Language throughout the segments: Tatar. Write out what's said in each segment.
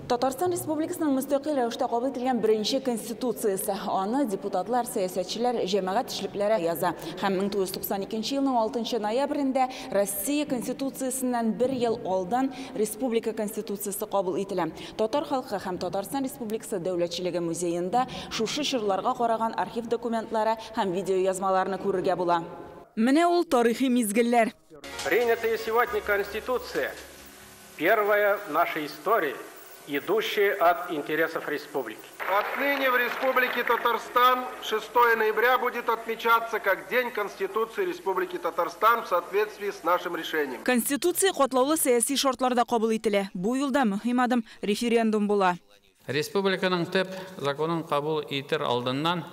Татарстан Республикасының мөстәкыйль рәвештә кабул ителгән беренче конституциясе. Аны депутатлар, сәясәтчеләр, җәмәгать эшлекләре яза. Һәм 1992 елның 6 ноябрендә Россия Конституциясеннән бер ел алдан Республика Конституциясе кабул ителә. Татар халкы һәм Татарстан Республикасы дәүләтчелеге музеенда шушы чорларга караган архив документлары һәм видеоязмаларны күрергә була. Менә ул тарихи мизгелләр. Принятая сегодня Конституция первая в нашей истории, идущая от интересов республики. Отныне в Республике Татарстан 6 ноября будет отмечаться как День Конституции Республики Татарстан в соответствии с нашим решением. Конституция катлаулы сәяси шартларда кабул ителә. Бу юлда мөһим адым референдум була. Республиканың төп законын кабул итер алдыннан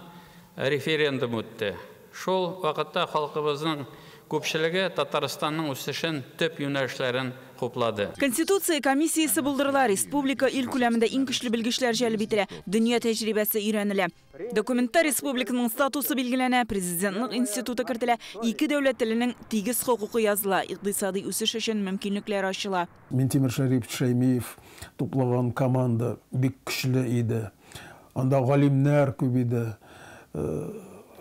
референдум үтте. Шул вакытта халкыбызның күпчелеге Татарстанның үсешен төп юнәлешләрен хуплады. Конституция комиссиясе булдырыла, республика ил күләмендә иң көчле белгечләр җәлеп ителә, дөнья тәҗрибәсе өйрәнелә. Документта республиканың статусы билгеләнә, президентлык институты кертелә, ике дәүләт теленең тигез хокукы языла, икътисади үсеш өчен мөмкинлекләр ачыла. Минтимер Шәрипович Шәймиев туплаган команда бик көчле иде. Анда галимнәр күп иде,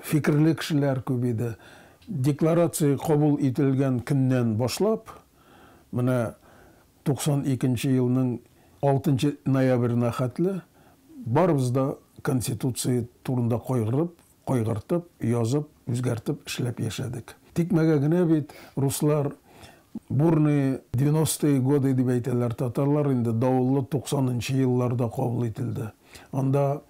фикерле кешеләр күп иде. Декларация кабул ителгән көннән башлап, менә 92 елның 6 ноябренә хәтле барыбыз да Конституция турында кайгырып, кайгыртып, язып, үзгәртеп эшләп яшәдек. Тикмәгә генә бит руслар бурные 90-е годы дип әйтәләр, татарлар инде давыллы 90-нчы елларда кабул ителде. Анда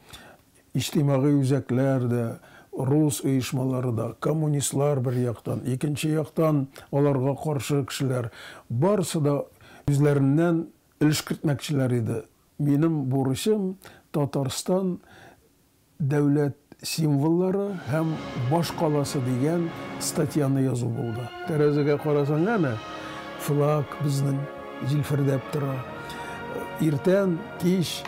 иҗтимагый үзәкләр дә, рус оешмалары да, коммунистлар бер яктан, икенче яктан аларга каршы кешеләр, барысы да үзләреннән өлеш кертмәкчеләр иде. Минем бурычым Татарстан дәүләт символлары һәм баш каласы дигән статьяны язу булды. Тәрәзәгә карасаң, әнә флаг безнең җилфердәп тора. Иртән, кич,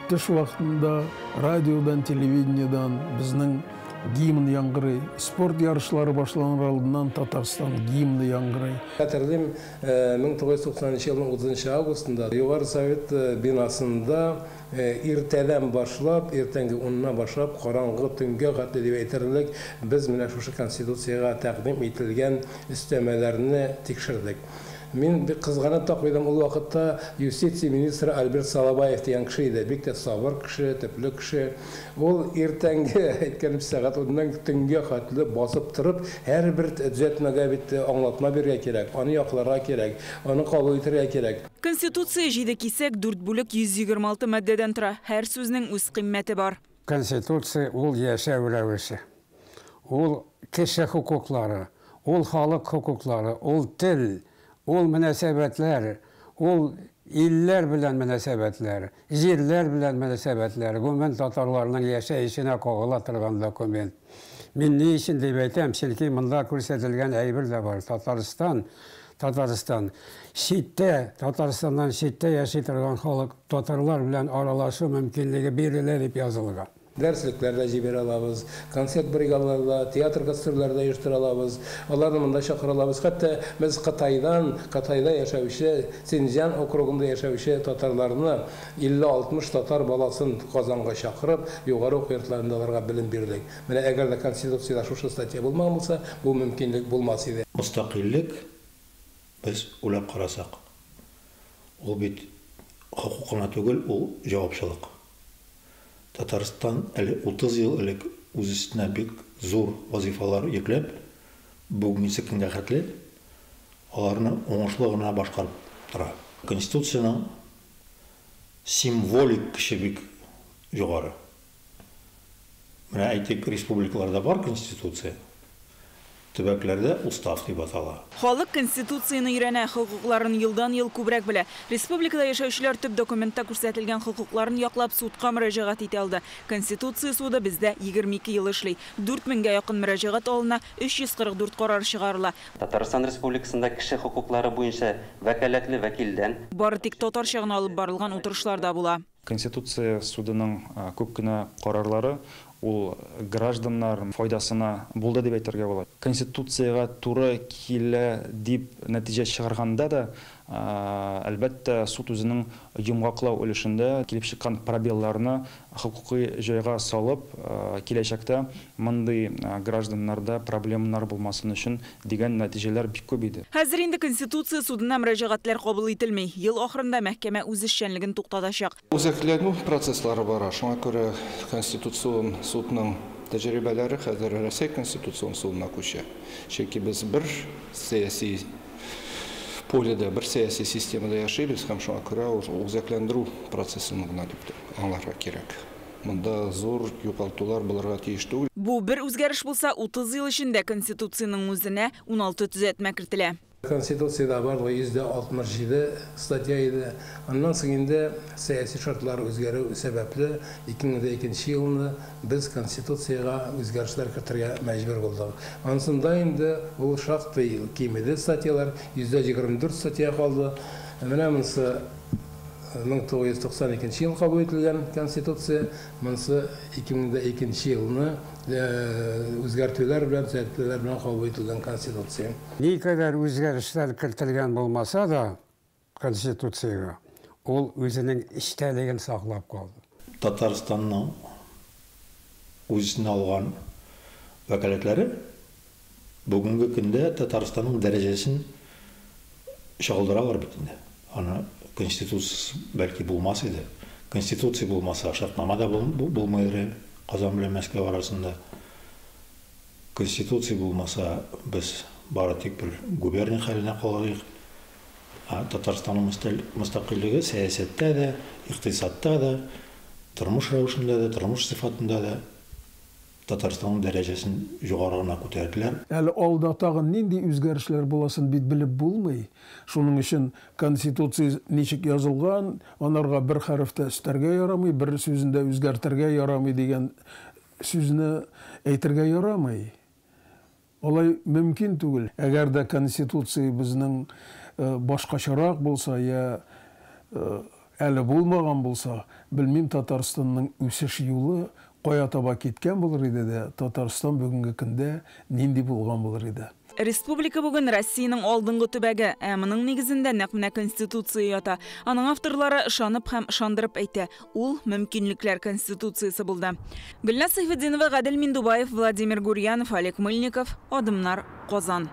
төш вакытында радиодан, телевидениедан безнең гимн яңгырый. Спорт ярышлары башланыр алдыннан Татарстан гимны яңгырый. Хәтерлим, 1990 елның 30 августында Югары Совет бинасында иртәдән башлап, иртәнге 10-нан башлап, караңгы төнгә хәтле дип әйтерлек, без менә шушы Конституциягә тәкъдим ителгән өстәмәләрне тикшердек. Мин бик кызганып та куйдым, ул вакытта юстиция министры Альберт Салабаев дигән кеше иде, бик тә сабыр кеше, төпле кеше. Ул иртәнге, әйткәнем, сәгать 10-нан төнгә хәтле басып торып, һәрбер төзәтмәгә бит аңлатма бирергә кирәк, аны якларга кирәк, аны кабул итәргә кирәк. Конституция 7 кисәк, 4 бүлек, 126 маддәдән тора. Һәр сүзнең үз кыйммәте бар. Конституция ул яшәү рәвеше, ул кеше хокуклары, ул халык хокуклары, ул тел, ул мөнәсәбәтләр, ул илләр белән мөнәсәбәтләр, җирләр белән мөнәсәбәтләр, гомумән татарларның яшәешенә кагыла торган документ. Мин ни өчен дип әйтәм, чөнки монда күрсәтелгән әйбер дә бар. Татарстан, Татарстан читтә, Татарстаннан читтә яши торган халык татарлар белән аралашу мөмкинлеге бирелә дип язылган. Дәреслекләр дә җибәрә алабыз, концерт бригадаларда, театр гастрольләре дә оештыра алабыз, аларны монда чакыра алабыз. Хәтта без Кытайдан, Кытайда яшәүче, Синьцзян округында яшәүче татарларны 50-60 татар баласын Казанга чакырып, югары уку йортларында аларга белем бирдек. Менә әгәр дә Конституциядә шушы статья булмаган булса, бу мөмкинлек булмас иде. Мөстәкыйльлек, без уйлап карасак, ул бит хокук кына түгел, ул җавапчылык. Татарстан әле 30 ел элек үз өстенә бик зур вазифалар йөкләп, бүгенге көнгә хәтле аларны уңышлы гына башкарып тора. Конституциянең символик көче бик югары. Менә әйтик, республикаларда бар конституция, төбәкләрдә устав дип атала. Халык конституцияне өйрәнә, хокукларын елдан-ел күбрәк белә. Республикада яшәүчеләр төп документта күрсәтелгән хокукларын яклап судка мөрәҗәгать итә алды. Конституция суды бездә 22 ел эшли. 4000гә якын мөрәҗәгать алына, 344 карар чыгарыла. Татарстан Республикасында кеше хокуклары буенча вәкаләтле вәкилдән бары тик татарча гына алып барылган утырышларда була. Конституция судының күп кенә карарлары ул гражданнар файдасына булды дип әйтергә була. Конституциягә туры килә дип нәтиҗә чыгарганда да Әлбәттә, суд үзенең йомгаклау өлешендә килеп чыккан пробелларны хокукый җайга салып, киләчәктә мондый гражданнарда проблемалар булмасын өчен дигән нәтиҗәләр бик күп иде. Хәзер инде Конституция судына мөрәҗәгатьләр кабул ителми. Ел ахырында мәхкәмә үз эшчәнлеген туктатачак. Үзәкләнү процесслары бара. Шуңа күрә Конституцион судның тәҗрибәләре хәзер Рәсәй Конституцион судына күчә. Чөнки без бер сәяси поледа, бер сәяси системада яшибез һәм шуңа күрә үзәкләндерү процессын гына дип аңларга кирәк. Монда зур югалтулар булырга тиеш түгел. Бу бер үзгәреш булса, 30 ел эчендә Конституциянең үзенә 16 төзәтмә кертелә. Конституциядә барлыгы 167 статья иде. Аннан соң инде сәяси шартлар үзгәрү сәбәпле 2002 елны без Конституциягә үзгәрешләр кертергә мәҗбүр булдык. Ансында инде ул шактый кимеде статьялар, 124 статья калды. Менә монысы 1992 ел кабул ителгән Конституция, монысы 2002 елны үзгәртүләр белән, төзәтмәләр белән кабул ителгән Конституция. Никадәр үзгәрешләр кертелгән булмаса да Конституциягә, ул үзенең эчтәлеген саклап калды. Татарстанның үзенә алган вәкаләтләре бүгенге көндә Татарстанның дәрәҗәсен чагылдыралар бит инде. Аны Конституция бәлки булмас иде. Конституция булмаса, шартнама да булмый иде Казан белән Мәскәү арасында. Конституция булмаса, без бары тик бер губерния хәленә калырык. Татарстанның мөстәкыйльлеге сәясәттә дә, икътисадта да, тормыш рәвешендә дә, тормыш сыйфатында да Татарстанның дәрәҗәсен югары гына күтәрделәр. Әле алда тагын нинди үзгәрешләр буласын бит белеп булмый. Шуның өчен Конституция ничек язылган, анарга бер хәреф тә өстәргә ярамый, бер сүзен дә үзгәртергә ярамый дигән сүзне әйтергә ярамый. Алай мөмкин түгел. Әгәр дә Конституция безнең башкачарак булса, я әле булмаган булса, белмим, Татарстанның үсеш юлы кая таба киткән булыр иде дә, Татарстан бүгенге көндә нинди булган булыр иде. Республика бүген Россиянең алдынгы төбәге, ә моның нигезендә нәкъ менә Конституция ята. Аның авторлары ышанып һәм ышандырып әйтә, ул мөмкинлекләр Конституциясе булды. Гөлназ Сәйфетдинова, Гадел Миндубаев, Владимир Гурьянов, Олег Мыльников, Адымнар, Казан.